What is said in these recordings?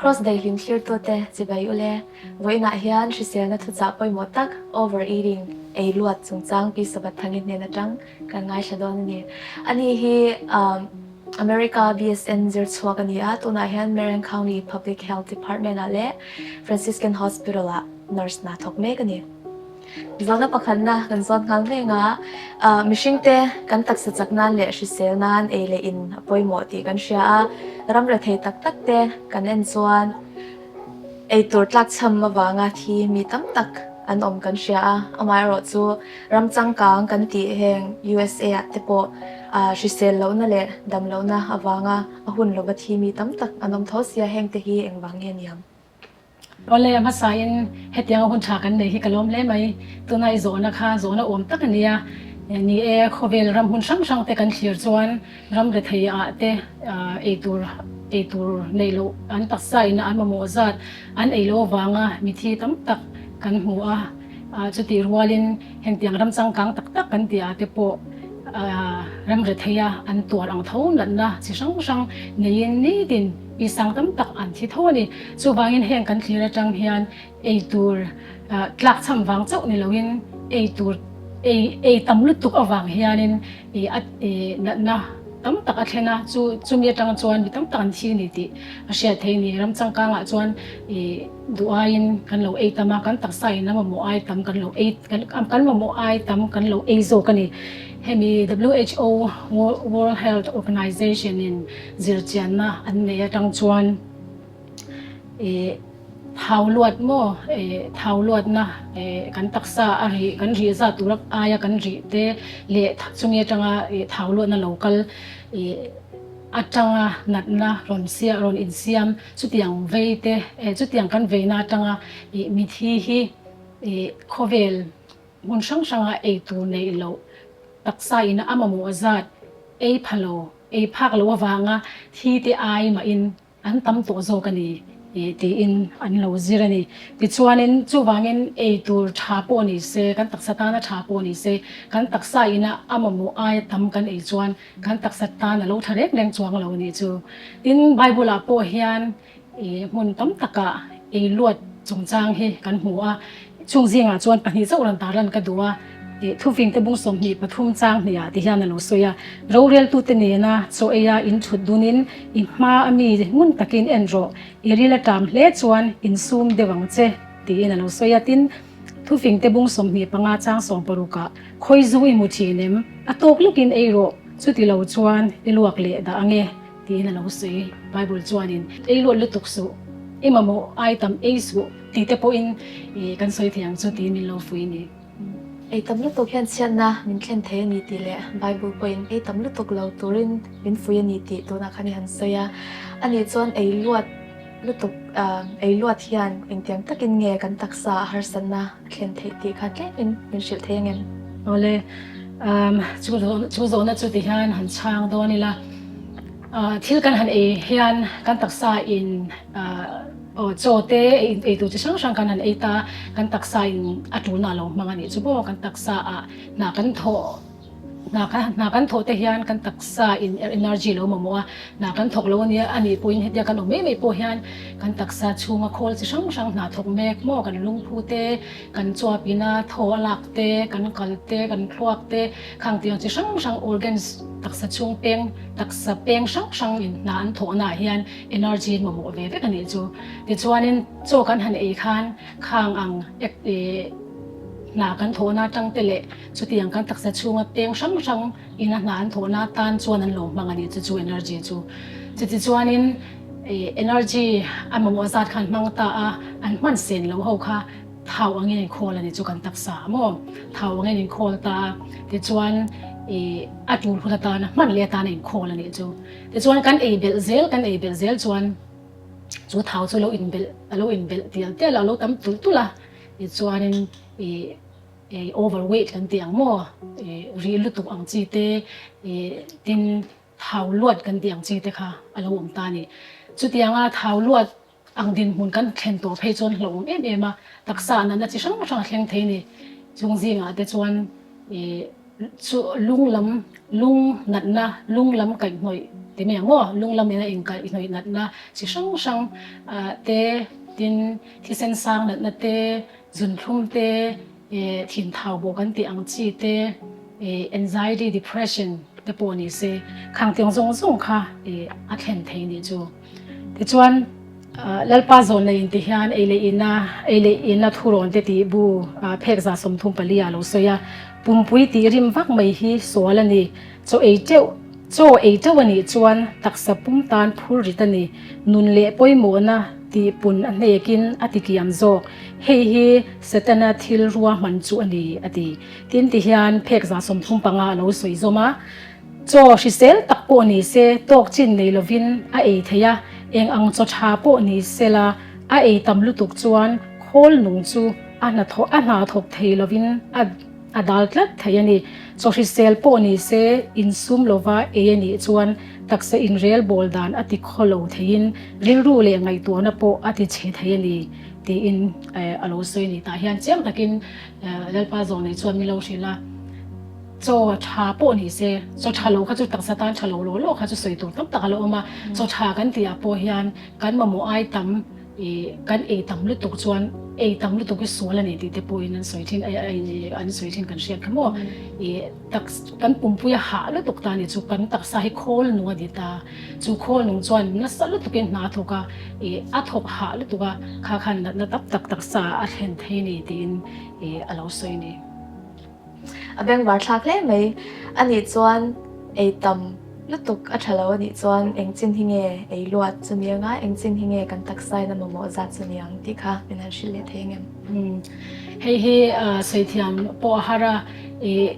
Kross daihlim thlirtute chibai ule, vawiinah hian hriselna thuchah pawimawh tak over eating, ei luat chungchang Pi Sabathangin hnen atang kan ngaithla dawn a ni. Ani hi America BSN zir chhuak a ni a, tunah hian Marion County Public Health Department ah leh Franciscan Hospital ah nurse hna thawk mek a ni. Zawhna pakhatna kan zawt nghal mek a, mihringte kan taksa chak nan leh hrisel nan ei leh in a pawimawh tih kan hria a, ram rethei tak tak te kan en chuan ei tur tlakchham avanga thi mi tam tak an awm kan hria a, amaherawhchu ram changkang kan tih heng USA ah te pawh hrisel lohna leh dam lohna avanga a hun lova thi mi tam tak an awm tho sia hengte hi engvang nge niang? Awle, a hmasain hetianga hun tha kan nei hi ka lawm hle mai. Tuna i zawhna kha zawhna awm tak a nia. Ni e, khawvel ram hmun hrang hrang te kan thlir chuan ram rethei ah te eitur eitur neih loh an taksa ina an mamawh zat an ei loh avanga mithi tam tak kan hmu a. Chutih rualin hengtiang ram changkang tak tak kan tih ah te pawh ram rethei a an tuar ang tho natna chi hrang hrang neiin nitin Mi sang tam tak an thi tho a ni. Chuvangin heng kan thlir atang hian ei tur tlakchham vang chauh ni loin ei tur ei ei tam lutuk avang hianin a natna tam tak a thlen a, chu chumi atang chuan mi tam tak an thi a ni tih a hriat theih a ni. Ram changkangah chuan duh aiin kan lo ei tam a, kan taksa in a mamawh ai tam kan lo ei kan mamawh ai tam kan lo ei zawk a ni. Hemi WHO, World Health Organization in Zirchianna an neih atang chuan ih thau luat maw ih thau luatna ih kan taksa a rih kan rih zat tur aia kan rih te leh chumi atanga ih thau luatna lo kal ih atanga natna rawn siam rawn insiam chutiang vei te eh chutiang kan veina atanga ih mithi hi ih khawvel hmun hrang hranga eitur neih loh taksa ina a mamawh zat ei pha lo. Ei phak loh avanga thi te ai mahin an tam tawh zawk a ni tiin an lo zir a ni. Tichuanin chuvangin ei tur tha pawh ni se, kan taksa tana tha pawh ni se, kan taksa ina a mamawh aia tam kan ei chuan kan taksa tan a lo tha reng reng chuang lo a nih chu. Tin, Bible-ah pawh hian I hmun tam takah ei luat chungchang hi kan hmu a, chung zingah chuan pahnih chauh rawn tarlan ka duh a, i thufingte bung 23 chang hniah ti hian a lo sawi a, roreltute nena chaw eia in thut dunin i hma a mi ngun takin en rawh, i ril a ṭam hle chuan insum deuh ang che tiin a lo sawi a, tin thufingte bung 25 chang sawmparukah khawi zu i hmu ṭhin em, a tawk lawkin ei rawh, chuti lo chuan i luak leh dah ang e. Tiin a lo sawi. Bible chuanin, Ei luat lutuk suh, i mamawh ai tam ei suh tih te pawhin kan sawi thei ang chu tiin min lo fuih a ni. Ei tam lutuk hian chhiatna min thlen thei a ni tih leh Bible pawhin ei tam lutuk lo turin min fuih a ni tih tunah khan i han sawi a. Ani chuan ei luat lutuk, ei luat hian engtiang takin nge kan taksa a harsatna A thlen theih tih kha tlemin min hrilh thei angem? Awle, chu zawhna chu ti hian han chhang dawn ila, thil kan han ei hian kan taksa in chaw te ei tur chi hrang hrang kan han ei ta, kan taksa in a tulna a lo hmang a nih chu maw, kan taksa ah hna kan thawh. Hna kha hna kan thawh te hian kan taksa in energy lo mamawh a, hna kan thawk lo ania a nih pawhin hetia kan awm mai mai pawh hian kan taksa chhunga khawl chi hrang hrang hna thawk mek maw kan lungphu te, kan chuap ina thaw a lak te, kan kal te, kan thluak te khang tiang chi hrang hrang organs taksa chhung peng taksa peng hrang hrang in hna an thawh naah hian energy an mamawh ve vek a nih chu. Tichuanin chaw kan han ei khan khang ang hna kan thawhna atang te leh Chutiang kan taksa chhunga peng hrang hrang ina hna an thawhna atan chuan an lo hmang a ni chu chu energy chu. Chuti chuanin energy a mamawh zat khan hmang ta a, an hman sen lo ho kha thau angin an khawl a ni chu kan taksa a maw? Thau angin an khawl ta a, tichuan a tul hun atana hman leh atana inkhawl a nih chu. Tichuan kan ei belh zel kan ei belh zel chuan chu thau chu lo inbelh a lo inbelh tial tial a, a lo tam tulh tulh a, tichuanin ih Ei overweight kan tih ang maw? Rih lutuk ang chi te, tin thau luat kan tih ang chi te kha a lo awm ta a ni. Chutianga thau luat ang dinhmun kan thlen tawh phei chuan hlauhawm em em a, taksa natna chi hrang hrang a thleng thei a ni. Chung zingah te chuan lung lam, lung natna, lung lam kaihhnawih. Ti mai ang maw? Lung lam ina inkalh inhnawih natna chi hrang hrang te, tin thisen sang natna te, zunthlum te, thinthau bawh kan tih ang chi te, anxiety, depression te pawh ni se, khang tiang zawng zawng kha a thlen thei nih chu. Tichuan Lalpa zawn nei inti hian ei leh inna, ei leh inna thurawn te tih bu phek 34 ah lo sawi a, pumpui tih rim vak mai hi sual a ni. Chaw ei teuh, chaw ei teuh a nih chuan taksa pum tan phur rit a ni. Nun leh pawimawhna tih pun a hnekin a ti kiam zawk. Hei hi Setana thil ruahman chu a ni, a ti. Tin ti hian phek 35 a lo sawi zawm a. Chaw hrisel tak pawh ni se tawk chin nei lovin a ei thei a, eng ang chaw tha pawh ni sela a ei tam lutuk chuan khawl nung chu a hnathawh a hna thawk thei lovin a A dal tlat thei a ni. Chaw hrisel pawh ni se, insum lova ei a nih chuan taksa inrel bawl dan a ti khaw lo theiin rilru leh ngaihtuahna pawh a ti chhe thei a ni tiin a lo sawi a ni. Tah hian chiang takin Lalpa Zawnei chuan min lo hrilh a, chaw tha pawh ni se, chaw tha lo kha chu taksa tan tha lo law law kha chu sawi tur tam tak a la awm a, chaw tha kan tihah pawh hian kan mamawh ai tam I kan ei tam lutuk chuan ei tam lutuk hi sual a ni tih te pawhin an sawi thin an sawi thin kan hriat kha maw. I tak kan pumpui a hah lutuk ta ni chu kan taksa hi khawl nung a ni ta. Chu khawl nung chuan nasa lutukin hna a thawk a, i a thawk hah lutuk a, kha khan natna tam tak taksa a thlen thei a ni tiin i a lo sawi a ni. A bengvar thlak hle mai. A nih chuan ei tam lutuk a tha lo a nih chuan eng chin hi nge ei luat chu ni anga eng chin hi nge kan taksa in a mamawh zat chu ni ang tih kha min han hrilh leh thei ang em? Hei hi sawithiam pawh a har a,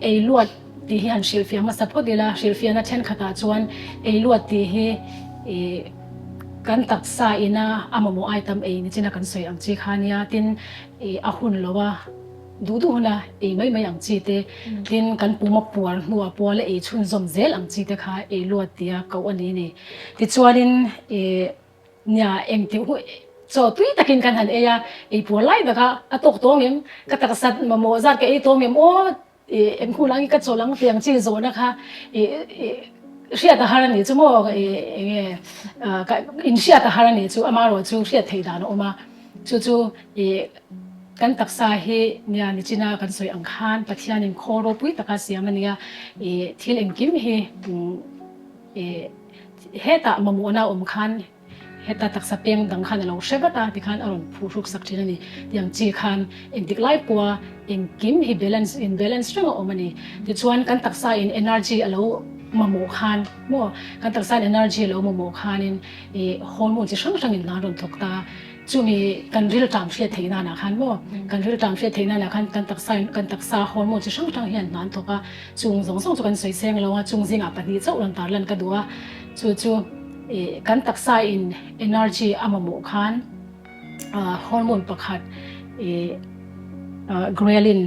ei luat tih hi han hrilhfiah hmasa phawt ila, hrilhfiahna thenkhatah chuan ei luat tih hi kan taksa ina a mamawh ai tam ei nichina kan sawi ang chi kha nia, tin a hun lo a. Duh duh huna ei mai mai ang chi te, tin kan pum a puar hnuah puala ei chhunzawm zel ang chi te kha ei luat tia koh a ni ni. Tichuanin ih nia engti hu chaw tui takin kan han ei a, ei puar lai taka a tawk tawng em, ka taksa mamawh zat ka ei tawng em aw ih eng hun ang i ka chawlh ang tih ang chi zawhna kha ih ih hriat a har a nih chu maw ih eng nge ka inhriat a har a nih chu amaherawh chu hriat theih dan a awm a, chu chu ih. Kan taksa hi nia nichina kan sawi ang khan Pathianin khaw ropui taka siam a nia. I thil engkim hi i hetah mamawhna a awm khan heta taksa peng dang khan a lo hre vat a tikhan a rawn phuhruk sak thin a ni. Tiang chi khan engtik lai pawha engkim hi balance in balance reng a awm a ni. Tichuan kan taksa in energy a lo mamawh khan maw kan taksa in energy a lo mamawh khanin i hormone chi hrang hrangin hna an rawn thawk ta. Chumi kan rilṭam hriat theih nanah khan maw, kan rilṭam hriat theih nanah khan kan taksa in kan taksa hormone chi hrang hrang hian hna an thawk a, chung zawng zawng chu kan sawi seng lo a, chung zingah pahnih chauh rawn tarlan ka duh a, chu chu ih kan taksa in energy a mamawh khan hormone pakhat ih ghrelin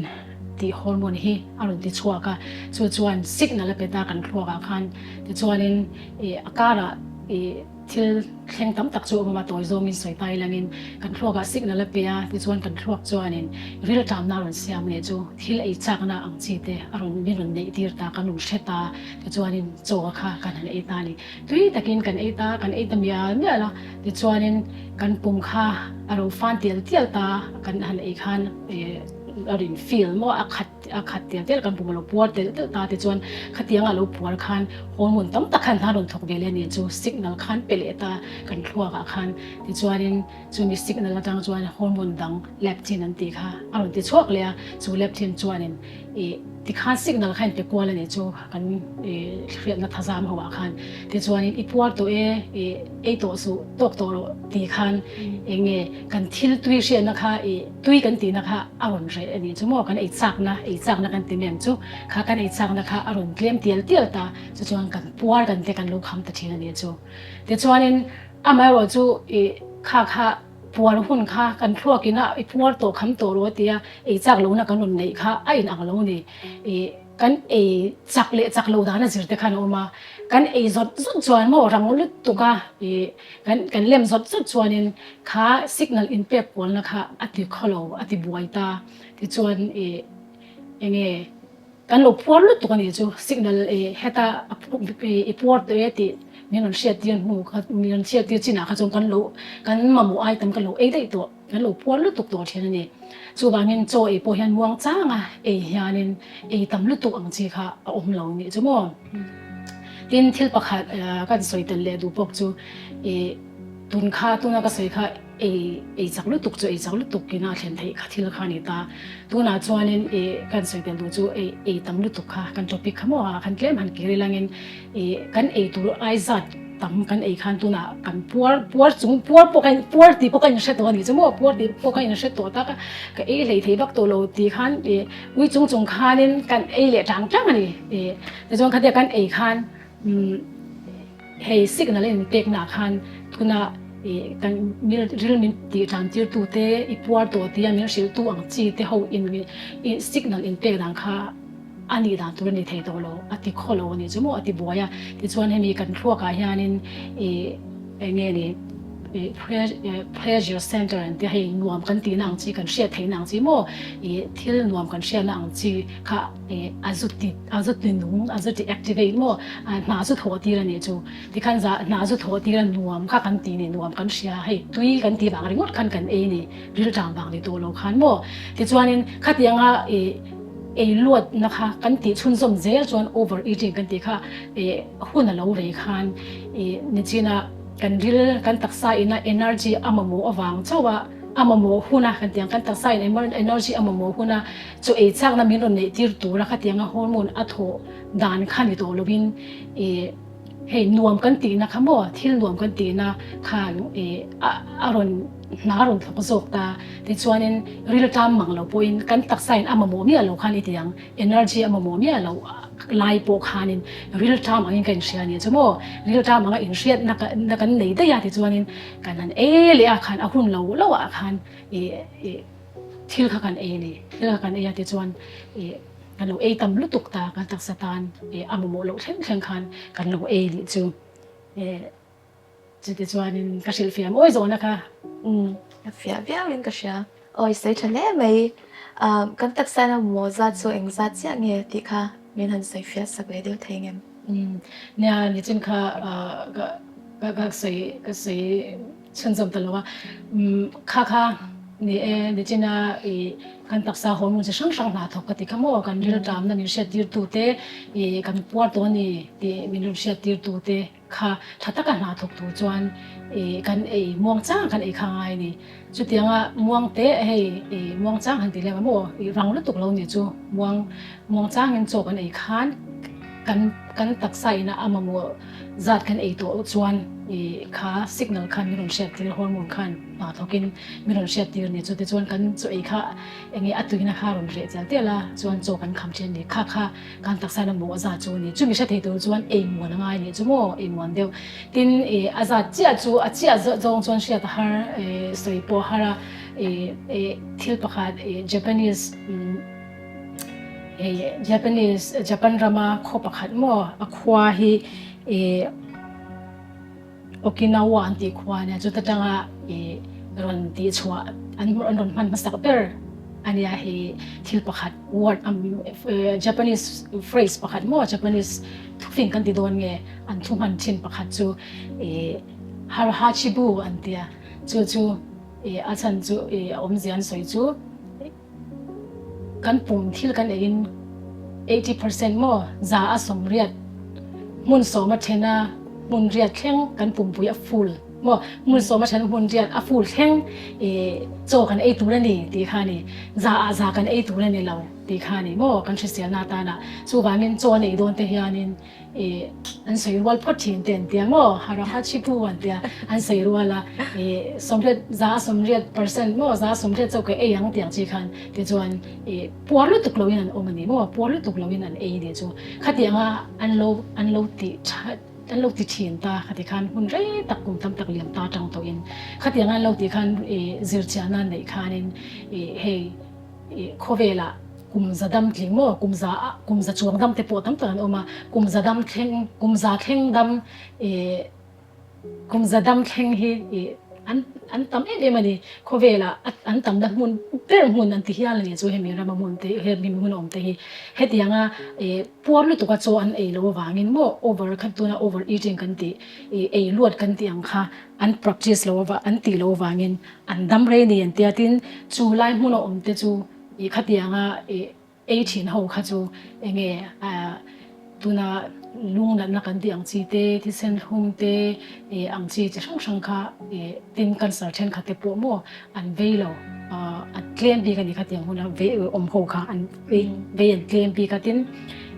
tih hormone hi a rawn ti chhuak a, chu chuan signal a pe ta kan thluakah khan tichuanin ih a karah ih. Thil thleng tam tak chu a awm a, tawi zawngin sawi ta ilangin kan thluakah signal a pe a, tichuan kan thluak chuanin rilṭamna a rawn siam leh chu thil ei chakna ang chi te a rawn min rawn neih tir ta, kan rawn hre ta, tichuanin chaw kha kan han ei ta a ni. Tui takin kan ei ta, kan ei ta mial mial a, tichuanin kan pum kha a lo fan tial tial ta, kan han ei khan a rawn feel maw a khat. A khat tial tial kan pum a lo puar telh telh ta tichuan khatiang a lo puar khan hormone tam tak khan hna rawn thawk ve leh a ni chu signal khan pe leh ta kan thluak ah khan tichuanin chumi signal atang chuan hormone dang leptin an tih kha a rawn ti chhuak leh a chu leptin chuanin ih tikhan signal kha in pe kual a ni chu kan ih hriatna thazam ho ah khan tichuanin i puar tawh e ih ei tawh suh tawk tawh rawh tih khan eng nge kan thil tui hriatna kha ih Tui kan tihna kha a rawn reh a nih chu maw, kan ei chakna, ei chakna kan ti mai ang chu, kha kan ei chakna kha a rawn tlem tial tial ta, chu chuan kan puar kan te kan lo kham ta thin a nih chu. Tichuanin amaherawh chu i kha kha puar hun kha kan thluakin a i puar tawh kham tawh rawh a tia ei chak lohna kan rawn neih kha a inang lo a ni. I kan ei chak leh chak lo dan a zir te khan a awm a, kan ei zawt zawt chuan maw rang lutuk a i Kan kan lem zawt zawt chuanin kha signal inpek kualna kha a ti khawlo, a ti buai ta. Tichuan ih enge kan lo puar lutuk a nih chu signal ih heta i puar tawh e tih. Min rawn hriattir hnu kha, min rawn hriattir chinah kha chuan kan lo, kan mamawh ai tam kan lo ei daih tawh, kan lo puar lutuk tawh thin a ni. Chuvangin chaw ei pawh hian muang changa ei hianin ei tam lutuk ang chi kha a awm lo nih chu maw. Tin, thil pakhat kan sawi tel leh duh bawk chu ih tun kha tuna ka sawi kha ei ei chak lutuk chu ei chak lutuk ina a thlen theih kha thil kha a ni ta. Tunah chuanin ih kan sawi tel duh chu ei ei tam lutuk kha kan topic kha maw ah khan tlem han kir ilangin ih kan ei tur ai zat tam kan ei khan tunah kan puar puar chung puar pawh ka puar tih pawh ka inhre tawh a nih chu maw puar tih pawh ka inhre tawh tak a ka ei hlei thei vak tawh lo tih khan ih ui chung chung khanin kan ei leh tang tang a ni ih tichuan khatia kan ei khan umm hei signal a inpeknaah khan tuna ih kan ril min tih tlan tir tu te i puar tawh tia min hrilh tu ang chi te ho in ih signal inpek dan kha A nih dan tur a ni thei tawh lo, a ti khaw lo a nih chu maw a ti buai a. Tichuan hemi kan thluakah hianin ih eng nge ni ih pleasure center an tia hei nuam kan tihna ang chi kan hriat theihna ang chi maw ih thil nuam kan hriatna ang chi kha ih a zu ti a zu ti nung a zu ti activate maw hna zu thawh tir a nih chu. Tikhan za hna zu thawh tir a nuam kha kan tih ni nuam kan hria hei tui kan tih vang ringawt khan kan ei ni rilṭam vang ni tawh lo khan maw. Tichuanin khatianga ih Ei luatna kha kan tih chhunzawm zel chuan over eating kan tih kha hun a lo rei khan nichina kan ril kan taksa ina energy a mamawh avang chauh a a mamawh huna kan tih ang kan taksa in energy a mamawh huna chu ei chakna min rawn neih tir tura khatianga hormone a thawh dan kha ni tawh lovin Hei nuam kan tihna kha maw, thil nuam kan tihna khan a rawn hna a rawn thawk zawk ta. Tichuanin rilṭam mang lo pawhin kan taksain a mamawh miah lo khan i ti ang, energy a mamawh miah lo lai pawh khanin rilṭam angin ka inhria a nih chu maw. Rilṭam anga inhriatna kan nei daih a tichuanin kan han ei leh a khan a hun lo lo ah khan thil kha kan ei a ni, thil kha kan ei a tichuan. Kan lo ei tam lutuk ta, kan taksa tan a mamawh loh thleng thleng khan kan lo ei nih chu. Chuti chuanin ka hrilhfiah mawi zawhna kha. Umm, ka fiah viauin ka hria. Awi sawi tha hle mai. Kan taksa in a mamawh zat chu eng zat chiah nge tih kha min han sawi fiah sak leh deuh thei ngem? Umm, nia nichin kha ka ka sawi ka sawi Chhunzawm ta lo a, kha kha ni e, nichina i kan taksa hormone chi hrang hrang hna thawk ka ti kha maw, kan rilṭamna min hriattir tu te, i kan puar tawh a ni tih min rawn hriattir tu te kha tha taka hna thawk tur chuan i kan ei muang chang kan ei kha ngai a ni. Chutianga muang te hei i muang chang han ti lem a maw, i rang lutuk lo nih chu muang muang changin chaw kan ei khan kan kan taksa ina a mamawh Zat kan ei tawh chuan i kha signal khan min rawn hriat tir, hormone khan hna thawkin min rawn hriat tir ni chu. Tichuan kan chaw ei kha enge a tuina kha rawn reh chial tial a, chuan chaw kan kham thin ni. Kha kha kan taksa in a mawh a zat chu a ni. Chumi hre thei tur chuan ei muan a ngai nih chu maw, ei muan deuh. Tin i a zat chiah chu a chiah zawng chuan hriat a har, sawi pawh a har a, i thil pakhat i Japanese Hei Japanese Japan rama khaw pakhat maw a khua hi ih Okinawa an tih khua ania chuta tanga ih rawn tih chhuah an an rawn hman hmasak ber ania hei thil pakhat word Japanese phrase pakhat maw Japanese thufing kan ti dawn nge an thu hman thin pakhat chu ih Harahachibu an tia chu chu ih a chhan chu ih a awmzia an sawi chu. Kan pum thil kan eiin 80% maw za a 80 hmun sawma thena hmun riat thleng kan pumpui a full maw hmun sawma thena hmun riat a full thleng ih chaw kan ei tur a ni tih kha a ni. Za ah za kan ei tur a ni lo tih kha a ni maw kan hriselna atana. Chuvangin chaw an ei dawn te hianin Ih an sawi rual phawt thin te an tia maw haraha chhipu an tia an sawi rual a ih 80 za 80 percent maw za 80 chauh ka ei ang tiang chi khan tichuan ih puar lutuk loin an awm a ni maw puar lutuk loin an ei nih chu khatianga an lo an lo ti tha an lo ti thin ta khati khan hun rei tak kum tam tak liam ta tang tawhin khatianga an lo tih khan ih zirchiahna neih khanin ih hei Ih khawvelah kum za dam tling maw, kum za ah kum za chuang dam te pawh tam tak an awm a, kum za dam thleng kum za thleng dam ih kum za dam thleng hi ih an an tam em em a ni. Khawvelah an tamna hmun ber hmun an ti hial a ni chu hemi rama hmun te hemi hmun a awm te hi. Hetianga puar lutuka chaw an ei loh avangin maw over kha tuna over eating kan tih ei luat kan tih ang kha an practice loh avang an tih loh avangin an dam rei a ni an tia tin chu lai hmuna awm te chu khatianga Ei thin ho kha chu enge tuna lung natna kan tih ang chi te, thisen hlum te ang chi chi hrang hrang kha tin cancer thenkhat te pawh maw an vei lo a tlem bik a ni kha tiang huna vei awm ho kha an vei an tlem bik a tin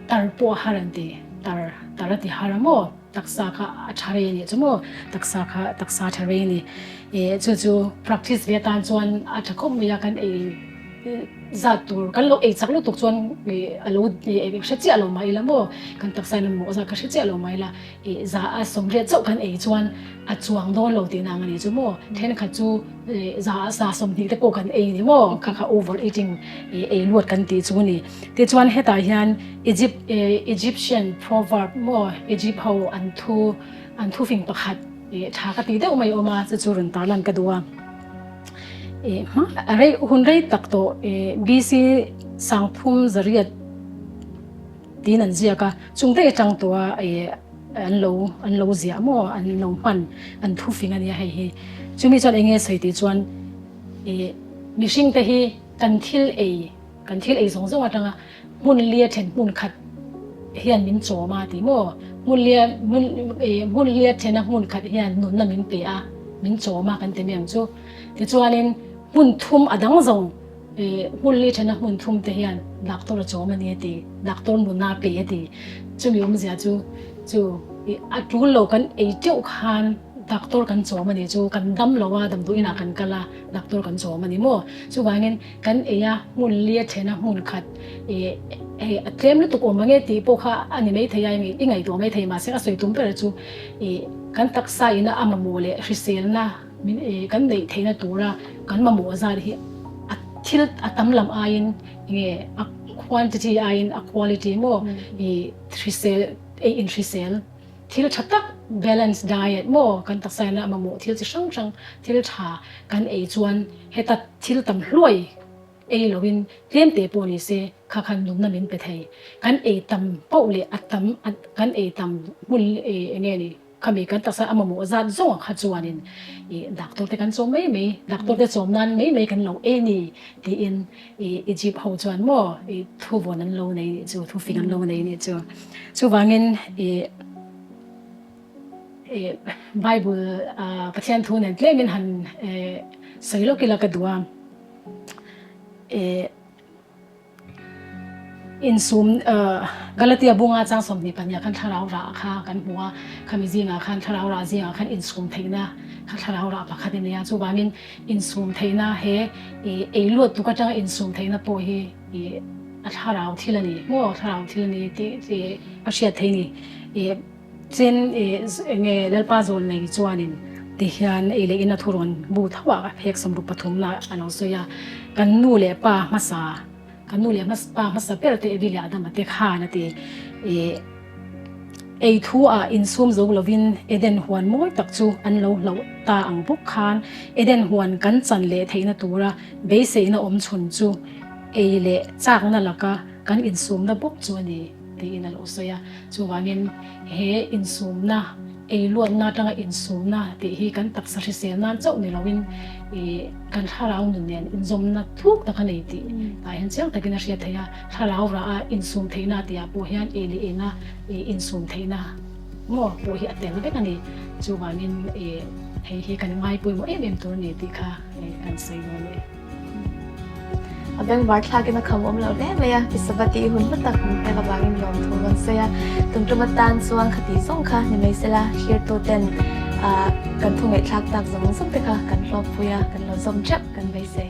tar pawh a har an ti tar tar a ti har a maw. Taksa kha a tha rei a nih chu maw? Taksa kha taksa a tha rei a ni. Ih chu chu practice ve atan chuan a tha khawp mai a, kan ei zat tur kan lo ei chak lutuk chuan ih a lo ih hre chiah lo mah ila maw? Kan taksa in a mamawh zat kha hre chiah lo mah ila ih za a sawmriat chauh kan ei chuan a chuang dawn lo tihna ang a ni chu maw? Thenkhat chu ih za a za 20 te pawh kan ei ni maw? Kha kha over eating ih ei luat kan tih chu a ni. Tichuan hetah hian Egypt Egyptian proverb maw Egypt ho an thu an thufing pakhat ih tha ka tih deuh mai awm a chu chu rawn tarlan ka duh a ih hma rei hun rei tak tawh ih BC sangphum zariat tiin an ziak a chung daih atang tawh a ih an lo an lo ziah maw an lo hman an thufing a nia hei hi chumi chuan eng nge sawi tih chuan ih mihring te hi kan thil ei Kan thil ei zawng zawng atanga hmun lia then hmun khat hian min chawm a ti maw? Hmun lia hmun hmun lia thena hmun khat hian nunna min pe a, min chawm a kan ti mai ang chu. Tichuanin hmun thum a dang zawng hmun li thena hmun thum te hian doctor a chawm a ni a ti, doctor nunna a pe a ti. Chumi awmzia chu chu a tul lo kan ei teuh khan doctor kan chawm a ni chu, kan dam lo a damdawi inah kan kal a doctor kan chawm a ni maw? Chuvangin Kan ei a, hmun li a then a, hmun khat ih hei a tlem lutuk awm ang e tih pawh kha a ni maithei a, i ngaihtuah maithei mahse a sawi tum ber chu ih kan taksa ina a mamawh leh hriselna min ih kan neih theihna tura kan mamawh zat hi a thil a tam lam aiin enge a quantity aiin a quality maw ih hrisel ei inhrisel thil tha tak balance diet maw kan taksa ina a mamawh thil chi hrang hrang thil tha kan ei chuan Heta thil tam hluai ei loin tlem te pawh ni se kha khan nunna min pe thei. Kan ei tam pauh leh a tam kan ei tam hmun eng nge ni khami kan taksa a mamawh zat zawng kha chuanin ih doctor te kan chawm mai mai doctor te chawm nan mai mai kan lo ei ni tiin ih Egypt ho chuan maw ih thu vawn an lo nei nih chu thu fing an lo nei nih chu. Chuvangin ih. Bible Pathian thu nen tlemin han sawi lawk ila ka duh a. Insum Galatia bunga chang 22 khan thlarau rah kha kan hmu a, khami zingah khan thlarau rah zingah khan insum theihna kha thlarau rah pakhat a ni a. Chuvangin insum theihna he ei luat tuk atanga insum theihna pawh hi a thlarau thil a ni maw? Thlarau thil a ni tih a hriat theih a ni. Tin, i enge Lalpa zawl nei chuanin ti hian ei leh ina thurawn bu tho ah phek 63 na a lo sawi a, kan nu leh pa hmasa, kan nu leh pa hmasa ber te Evi leh Adama te khan a ti. I ei thu ah insum zo lovin Eden huan mawi tak chu an lo hlauh ta ang bawk khan Eden huan kan chan leh theihna tura beiseina awm chhun chu ei leh chakna laka kan insumna bawk chu a ni. Tiin a lo sawi a. Chuvangin he insumna, ei luatna atanga insumna tih hi kan taksa hrisel nan chauh ni loin ih kan thlarau nun nen inzawmna thuk tak a nei tih tah hian chiang takin a hriat theih a. Thlarau rah a insum theihna tihah pawh hian ei leh ina ih insum theihna maw pawh hi a tel vek a ni. Chuvangin ih hei hi kan ngai pawimawh em em tur a ni tih kha kan sawi dawn e. A bengvar thlakin a kham awm loh hle mai a, Pisavati hun hma tak min pek avangin lawmthu rawn sawi a, tum tum atan chuan khati zawng kha ni mai sela, thlirtu ten kan thu ngaihthlak tak zawng zawng te kha kan hlawkpui a, kan lo zawm teuh kan beisei.